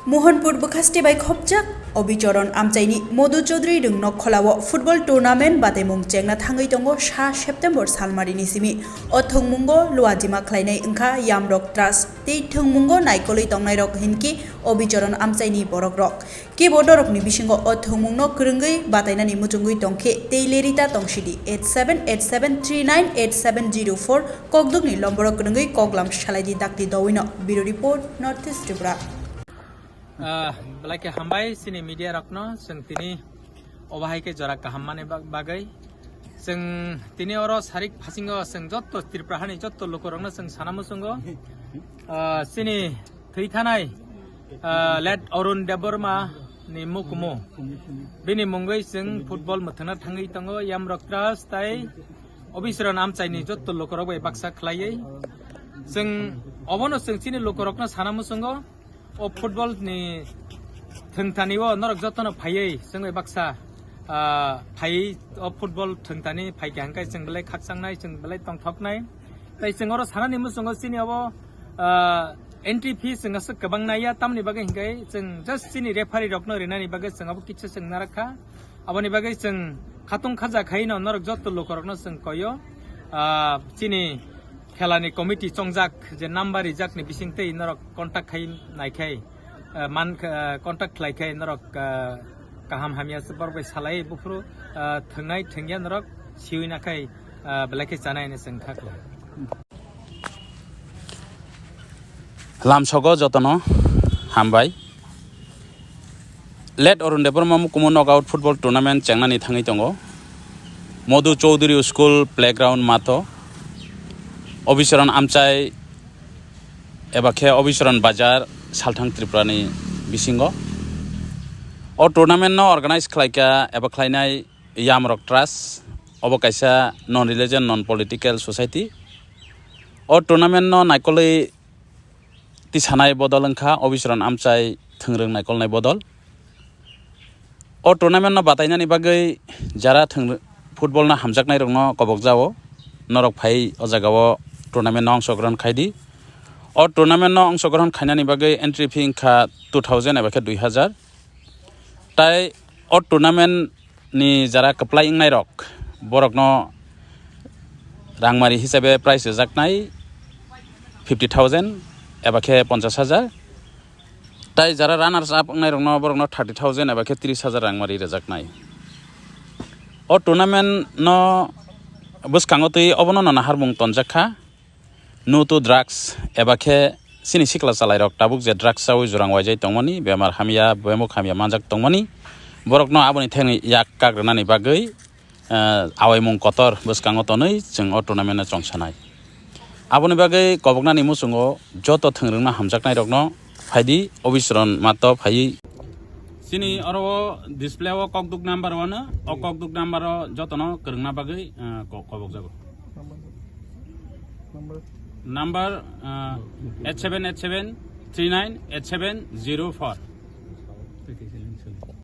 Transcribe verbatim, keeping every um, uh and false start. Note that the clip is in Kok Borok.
Mohanpur bwkhasti bai khopjak Obicharan Amchaini Modu Chaudhary rwngno kholao football tournament bataimung chengna thangwi tongo sa September salmarini simi. O thwngmungo luajima khlainai wngkha Yamrok Trust tei thwngmungo naikolwi tongnairok hinkhe Obicharan Amchaini borokrok. Kebo norokni bisingo o thwngmungno kwrwngwi batainani muchungwi tongkhe tei lerita tongsidi eight seven eight seven three nine eight seven zero four kokdukni lomboro kwrwngwi koklam salaidi dakti dowino. Bureau Report, North East Tripura. Ah, belai khe hambai chini media rokno, chwng tini obo hai khe jora kaham mani bag-, bagwi. Chwng tini oro sarik phasingo chwng jotto Tripura hani jotto lukurokno chwng sana muchungo. Ah, chini thwi thanai, ah, late Arun Debbarma ni mukumu. Bini mungwi chwng football mwthangna thangwi tongo, Yamrok Trust tai Obicharan Amchaini jotto lukurok bai baksa khlaiwi. Chwng obono chwng chini lukurokno sana muchungo. O football ni thwngthani o norok jotono phaiwi chwng bai baksa, ah, phaiwi o football thwngthani phaikha hwnkhe chwng belai khakchangnai, chwng belai tongthoknai. Tai chwng oro sanani muchungo chini obo, ah, entry fee chwng aswk kwbang naiya, tamni bagwi hwnkhe chwng just chini referee rokno rinani bagwi chwng abo kisa chwng narakha. Aboni bagwi chwng khatung khaja khaino norok jotto lukurokno chwng koyo, ah, chini khelani committee chongjak je number rijakni bisingtwi norok contact khai naikhai, ah, man, ah, contact khlaikhai norok, ah, kaham hamya se borok bai salai buphuru, ah, thwngnai thwngya norok siwi nakhai, ah, belai khe chanai hwnwi chwng kha khlai. Lamsogo jotono hambai. Late Arun Debbarma mukumu knockout football tournament chengnani thangwi tongo. Modu Chaudhary School playground matho. Obicharan Amchai eba khe Obicharan Bazar, Salthang Tripura ni bisingo. O tournament no organize khlaikha eba khlainai Yamrok Trust. Obo kaisa non religion, non political society. O tournament no naikolwi tisanai bodol wngkha Obicharan Amchai thwngrwng naikolnai bodol. O tournament no batainani bagwi jara thwng-, football no hamjaknai rokno kobok jao, norok phai o jaga o tournament no ongshogrohon khai di. O tournament no ongshogrohon khainani bagwi entry fee wngkha two thousand eba khe dui hajar. Tai o tournament ni jara kwplai wngnai rok, borokno rangmari hisabe prize rwjaknai fifty thousand eba khe ponchash hajar. Tai jara runners up wngnai rokno, borokno thirty thousand eba khe tris hajar rangmari rwjaknai. O tournament no bwskango twi obono no naharmung tonjak kha. No to drugs eba khe chini sikla chalairok tabuk je drugs chawi jurang waijai tongmani, bemar hamya, bemuk hamya manjak tongmani, borokno aboni thengni yak kak rwnani bagwi, eh, awaimung kotor bwskango tonwi chwng o tournament no chongsanai. Aboni bagwi koboknani muchungo joto thwngrwngno hamjaknairokno phaidi, Obicharan matho phaiwi. Chini oro o display o kokduk number wano, o kokduk number o jotono kwrwngna bagwi, ah, ko-, kobokjago. Number, ah, eight seven eight seven three nine eight seven zero four.